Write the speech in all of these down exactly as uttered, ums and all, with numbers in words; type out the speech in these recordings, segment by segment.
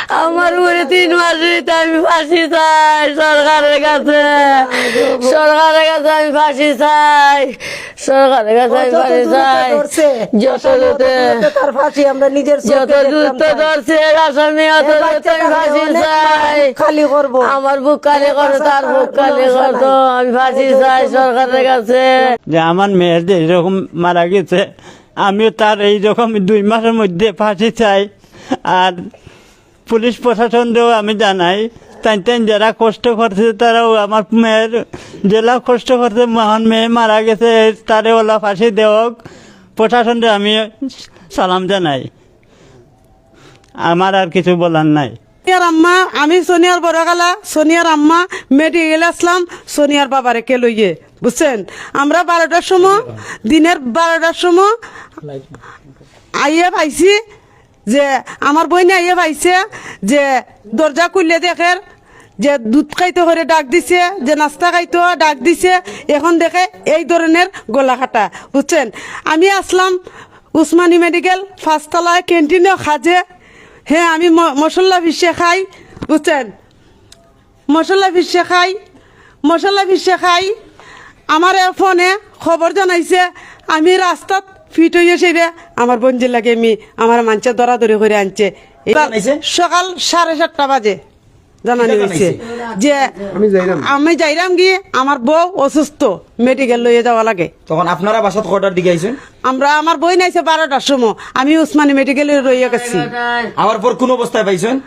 আমার উপরে তিন মাস হইতে আমি ফাঁসি চাই সরকারের কাছে। সরকারের কাছে আমি ফাঁসি চাই। সরকারের কাছে আমি ফাঁসি চাই। যত দ্রুত তার ফাঁসি আমরা নিজের চোখে দেখতাম চাই। ধরছে এর আসামি, অত দ্রুত আমি ফাঁসি চাই। খালি করব। আমার বুক খালি করে, তার বুক খালি করতো। আমি ফাঁসি চাই সরকারের কাছে। যে আমার মেয়ের যে এরকম মারা গেছে, আমিও তার এই রকম দুই মাসের মধ্যে ফাঁসি চাই। আর পুলিশ প্রশাসনরেও আমি জানাই, তাইন তাইন যারা কষ্ট করছে, তারাও আমার মেয়ের যেলা কষ্ট করছে, মহান মেয়ে মারা গেছে, তারে ওলা ফাঁসি দেওয়া হোক, প্রশাসনরে আমি সালাম জানাই। আমার আর কিছু বলার নাই। সোনিয়ার আম্মা, আমি সোনিয়ার বড় খালা, সোনিয়ার আম্মা মেডিকেল আসলাম সোনিয়ার বাবারে কে লইয়ে, বুঝছেন? আমরা বারোটার সময়, দিনের বারোটার সময় আইয়া পাইছি যে আমার বইনে আইয়া পাইছে যে দরজা খুললে দেখের যে দুধ খাইতো করে ডাক দিছে, যে নাস্তা খাইতো ডাক দিছে, এখন দেখে এই ধরনের গলা কাটা, বুঝছেন? আমি আসলাম উসমানী মেডিকেল পাঁচতলায় ক্যান্টিনে কাজে। হ্যাঁ, আমি ম-, মশলা পিষে খাই, বুঝছেন? মশলা পিষে খাই, মশলা পিষে খাই। আমার এ ফোনে খবর জানাইছে, আমি রাস্তাত ফিট হইয়া সেরে আমার বঞ্জির লাগে আমি, আমার মানষে দরাদরি করে আনছে। জানাইছে? সকাল সাড়ে সাতটা বাজে জানানি কিতা হইছে জানাইছে? যে আমি যাইরাম। আমি যাইরাম কি, আমার বউ অসুস্থ, মেডিকেল লইয়া যাওয়া লাগে। তখন আপনারা বাসাত কটার দিকে আইছেন? আমরা, আমার বইন আইছে বারোটার সময়, আমি উসমানী মেডিকেলে রইয়া গেছি। আওয়ার পর কোন অবস্থায় পাইছেন?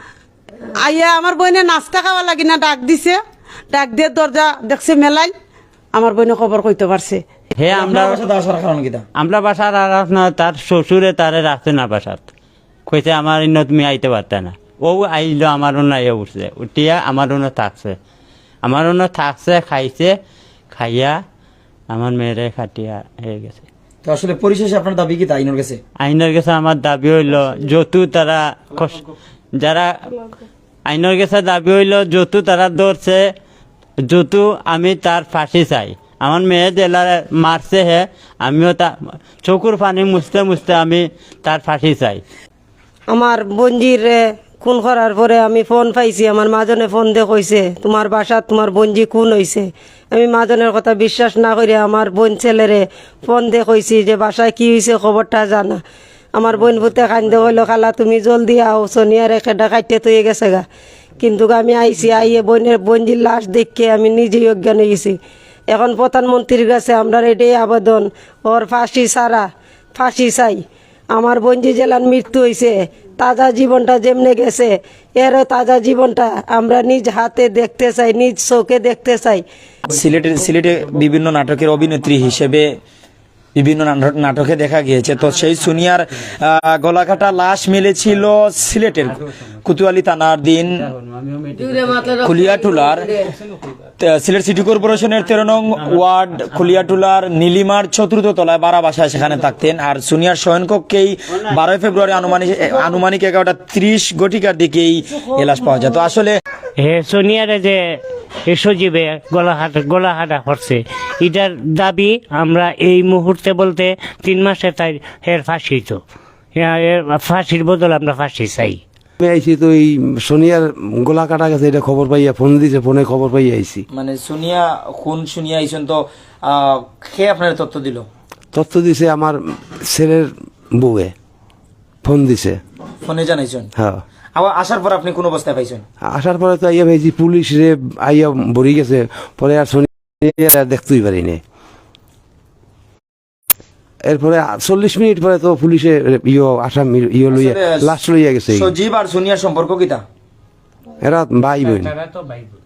আইয়া আমার বইনে নাস্তা খাওয়া লাগি না ডাক দিছে, ডাক দিয়ে দরজা দেখছে মেলাই, আমার বইনে খবর কইতে পারছে। হে, আমরা আপনার বাসাত আসার কারণ কিতা? আমরা বাসার আর না, তার শ্বশুরে তারে রাখছে না বাসাত, কইছে, "আমার ইন্ন তুমি আইতে পারতা না।" ও আইলো, আমার অনো আইয়া উঠছে, উঠিয়া আমার অনো থাকছে, আমার অনো থাকছে, খাইছে, খাইয়া আমার মেয়েরে কাটিয়া হয়ে গেছে। তো আসলে পরিশেষে আপনার দাবি কিতা আইনর গেছে? আইনর গেছে আমার দাবি হইল, যতু তারা কষ-, যারা আইনর গেছে দাবি হইল, যতু তারা ধরছে, যতু আমি তার ফাঁসি চাই। আমার মেয়ে যেলা মারছে হে, আমিও তা চকুর পানি মুছতে মুছতে আমি তার ফাঁসি চাই। আমার বঞ্জিরে খুন করার পরে আমি ফোন পাইছি, আমার মাজনে ফোন দে কইছে, "তোমার বাসাত তোমার বঞ্জি খুন হইছে।" আমি মাজনের কথা বিশ্বাস না করিয়া আমার বইন ছেলেরে ফোন দে কইছি যে, "বাসায় কি হইছে খবরটা জানা।" আমার বইন পুতে কান্দে কইলো, "খালা, তুমি জলদি আও, সোনিয়ারে কেডা কাটিয়া থইয়া গেছে গা।" কিন্তু আমি আইছি, আইয়ে বইনের, বঞ্জির লাশ দেখে আমি নিজেই অজ্ঞান হয়ে গেছি। এখন প্রধানমন্ত্রীর কাছে আমরা এটাই আবেদন, ওর ফাঁসি ছাড়া, ফাঁসি চাই। আমার বঞ্জি যেলান মৃত্যু হইছে, তাজা জীবনটা যেমনে গেছে, এরও তাজা জীবনটা আমরা নিজ হাতে দেখতে চাই, নিজ চোখে দেখতে চাই। সিলেটের, সিলেটে বিভিন্ন নাটকের অভিনেত্রী হিসেবে বিভিন্ন নাট-, নাটকে দেখা গিয়েছে। তো সেই সোনিয়ার, আহ, গলাকাটা লাশ মিলেছিল সিলেটের কোতোয়ালি থানাধীন কুলিয়াটুলার, আহ, সিলেট সিটি কর্পোরেশনের তেরো নং ওয়ার্ড কুলিয়াটুলার নীলিমার চতুর্থ তলায় ভাড়া বাসায় সেখানে থাকতেন। আর সোনিয়ার শয়নকক্ষেই বারোই ফেব্রুয়ারি আনুমানিক, আনুমানিক এগারোটা ত্রিশ ঘটিকার দিকেই এ লাশ পাওয়া যায়। তো আসলে হে সোনিয়ারে যে এ সজীবে গলা হাত-, গলা হাঁটা করছে, এটার দাবি আমরা এই মুহূর্তে বলতে তিন মাসে তাই এর ফাঁসি তো। এর ফাঁসির বদল আমরা ফাঁসি চাই। আমি আইছি তো এই সোনিয়ার গলা কাটা গেছে, এটা খবর পাইয়া ফোন দিছে, ফোনে খবর পাইয়া আইছি। মানে সোনিয়া খুন শুনিয়া আইছেন তো, আহ, কে আপনার তথ্য দিল? তথ্য দিছে আমার ছেলের বউয়ে, ফোন দিছে। ফোনে জানাইছেন? হ্যাঁ। আবার আসার পর আপনি কোন অবস্থায় পাইছেন? আসার পরে তো আইয়া পাইছি পুলিশ রে আইয়া ভরি গেছে, পরে আর সোনিয়ারে আর দেখতেই পারি নাই। এরপরে চল্লিশ মিনিট পরে তো পুলিশে ইয়ো আসামি ইয়ো লইয়া আসলে লাশ লইয়া গেছে। সজীব আর সোনিয়ার সম্পর্ক কিতা? এরা ভাই বোন। তারা তো ভাই বোন।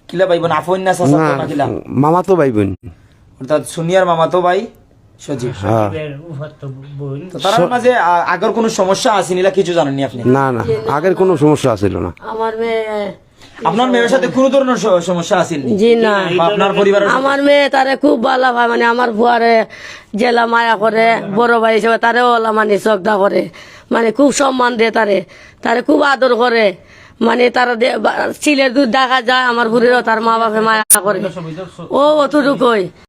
কিলা ভাই বোন? আফইন না চাচা না, না কিলা? মামাতো ভাই বোন। অর্থাৎ সোনিয়ার মামাতো ভাই সজীব। হ্যাঁ। এর উপাত্ত বোন। তো তারার মাঝে আ-, আগের কোনো সমস্যা আছে নিলা কিছু জানেননি আপনি? না, না, আগের কোনো সমস্যা ছিল না। আমার মেয়ে আপনার মেয়ের সাথে কোনো ধরনের স-, সমস্যা আছে নি? জি না। বা আপনার পরিবারের সাথে? আমার মেয়ে তারে খুব ভালা পায়, মানে আমার ফুয়ারে যেলা মায়া করে, বড় ভাই হিসেবে তারে ওলা মানে শ্রদ্ধা করে, মানে খুব সম্মান দেয় তারে, তারে খুব আদর করে, মানে তারা দে-, বা-, সিলের দুধ দেখা যায় আমার ফুরিরও তার মা বাপে মায়া করে। ও অতটুকুই।